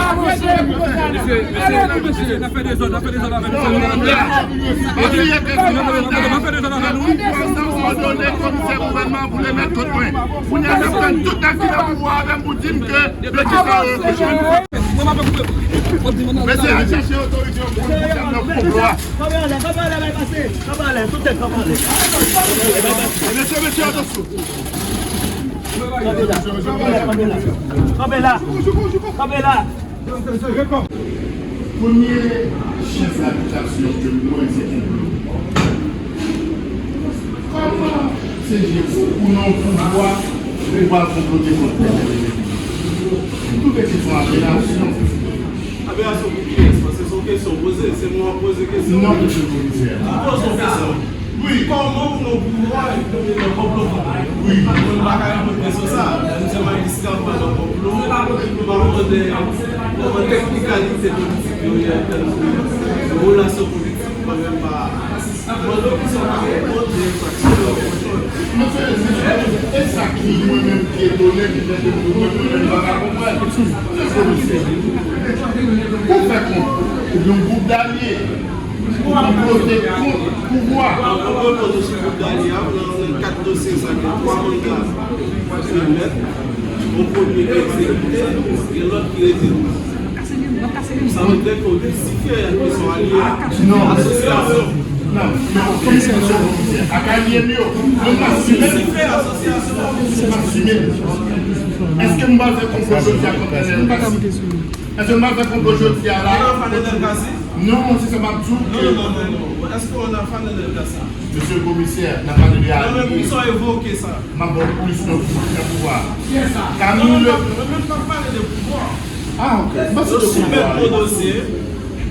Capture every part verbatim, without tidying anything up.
Mesye, mesye, mesye, n ap fè dezòd, n ap fè dezòd avè nou. N ap fè dezòd avè nou. Komisè gouvènman pou le mèt kont mwen. Kounye a, n ap tann tout nèg ki nan pouvwa avè m pou di m ke yo di sa yo reproche m. Mesye, al chache otorite yo pou nou konplo a. Kanpe anlè, kanpe anlè, bay pase. Kanpe anlè, tout tèt kanpe anlè. Mesye, mesye, atansyon. Kanpe la, kanpe la. Kanpe la. Premye chèf abitasyon ke m wè se konplo. Kòman se je pou, pou nan yon pouvwa, ou pral konplote kont pèp? M twouve se yon aberasyon. Aberasyon pou kiyès? Paske se yon kesyon poze, se mwen w ap poze kesyon. Non, mesye komisè. M poze yon kesyon. Wi. Kòman pou nou pouvwa epi nou nan konplo kont mwen? Wi. Mwen pa ka reponn kesyon sa. Mwen se majistra, m pa nan konplo. M pa konnen kòman teknikalite politik yo ye, relasyon politik, mwen menm pa. Mwen menm pa reponn de faksyon. Mesye, e sa ki mwen menm ki etone, ki fè ke mwen menm pa ka konprann. Mesye komisè, ou fè konplo, yon gwoup dalye. Pou konplote kont pouvwa. An, an, an, an, nan kat dosye sa, gen twa manda ki remèt. Yon premye ki egzekite, gen lòt ki rete. Sa vle di ke w te sife kesyon alye a. Non. Asosyasyon. Non, non, komisè, komisè, ak alye m yo, nou pa simen. Sife asosyasyon. Nou pa simen. Èske m pa fè konplo jodi a kont Nenel Cassy? Èske m pa fè konplo jodi a la? Ou nan afè Nenel Cassy? Non, se sa m ap di w ke. Non, non, non, non, non. Èske w nan afè Nenel Cassy? Mesye komisè, n ap pale de alye. Non, men poukisa w evoke sa? M ap ba w plis nan pouvwa. Camille. Non, non, non, non, non, m ap pale de pouvwa. Ah, ok. Mwen se de pouvwa. Yo soumèt yon dosye,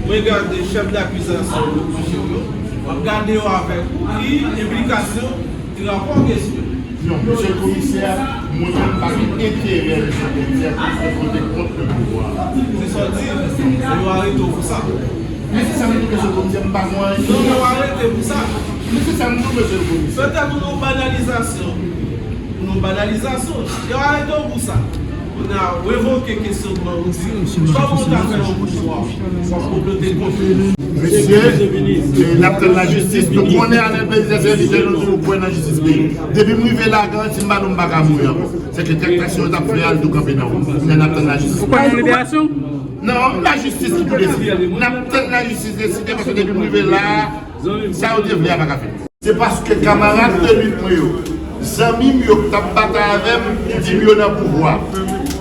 mwen gade chèf dakizasyon yo, yo, m ap gade yo avèk ou, ki enplikasyon ki rapò kesyon. Non, mesye komisè, mwen menm pa gen enterè, mesye komisè, pou konplote kont le pouvwa. Se sa w di, yo arete w pou sa. Men se sa m di, mesye komisè, m pa gen anyen. Non, yo arete w pou sa. Men se sa m di, mesye komisè. Petèt ou nan banalizasyon. Ou nan banalizasyon. Yo arete w pou sa. Kounye a, revoke kesyonman ou di, kòman w ta fè yon pouvwa pou konplote kont li? Mesye, e, n ap tann lajistis. Nou konnen Anèl Belizaire se lidè nou, nou kwè nan jistis peyi. Depi m rive la, garanti m ba nou m pa ka mouri ankò. Se ke traktasyon yo t ap fè a, l tou kanpe nan wout. Kounye a n ap tann lajistis. Ou kwè nan liberasyon? Non, lajistis ki pou deside. N ap tann lajistis deside, paske depi m rive la, sa yo te vle a pa ka fèt. Se paske kamarad de lit mwen yo, zanmi m yo k t ap batay avè m, di m yo nan pouvwa.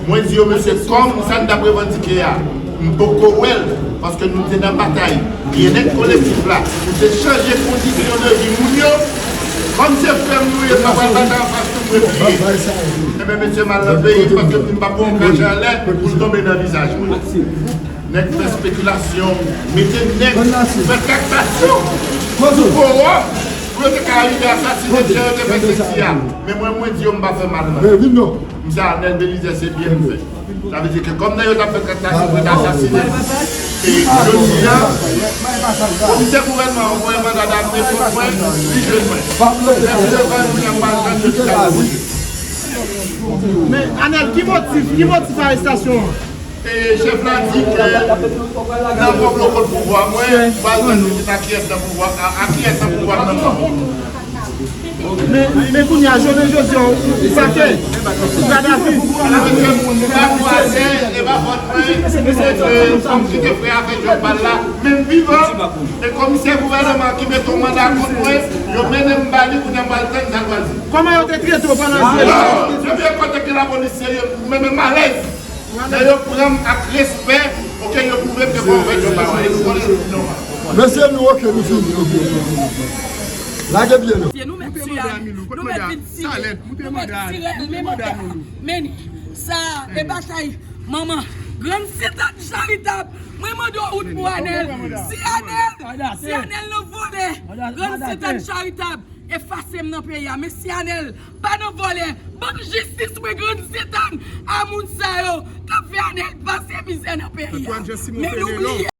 Mwen di yo, mesye, kòm sa n t ap revandike a, m poko wè l, paske nou te nan batay. Byennèt kolektif la, nou te chanje kondisyon de vi moun yo. Kòm se frè m nou ye, m pa pral batay anfas nou pou epiye. Enben, mesye, m al nan peyi m, paske m di m p ap pran yon kach anlè pou l tonbe nan vizaj mwen. Nèg fè espekilasyon, mete nèg fè traktasyon sou fowòm pou yo te ka rive asasinen jan yo te fè Senti a. Men mwen, mwen di yo m pa fè mal nan. M se Anèl Belizaire, se byen m fè. Sa vle di ke kòm nan yo t ap fè traktasyon pou yo te asasinen m, e jodi a, komisè gouvènman an voye manda dame kont mwen, li jwenn mwen. Mèsi devan yon moun ap pale jan de traktasyon. Men, Anèl, ki motif, ki motif arestasyon an? E chèf la di ke nan konplo kont pouvwa, mwen, m pral tann pou di a kiyès nan pouvwa, a, a kiyès nan pouvwa nan mwen. Men, men kounye a, jounen jodi a, ou pake, ou gadavi. Mesye, m pa vwazen, e pa fòt mwen, se ke kòm ki te frè avèk Jòb Bal la, men m vivan, e komisè gouvènman ki mete yon manda kont mwen, yo mennen m ba li, kounye a m pral tann sa l pral di. Kòman yo te trete w pandan jounen? Non, yo vle kote ke lapolis serye, men, men m alèz. Lè yo pran m ak respè, oke, yo pwouve m ke bon, fè yon bagay. Nou konnen nou fini, non. Mesye, nou oke, nou fini, oke, oke, oke. Lage pye nou. Nou mèt tiye, nou mèt vin tire, nou mèt tire, men manda, men sa, e batay, manman, grann Sentàn charitab, mwen mande w wout pou Anèl, si Anèl, si Anèl nan vòlè, grann Sentàn charitab, efase m nan peyi a. Men si Anèl pa nan vòlè, ban m jistis mwen, grann Sentàn, a moun sa yo k ap fè Anèl pase mizè nan peyi a. Men nou bliye.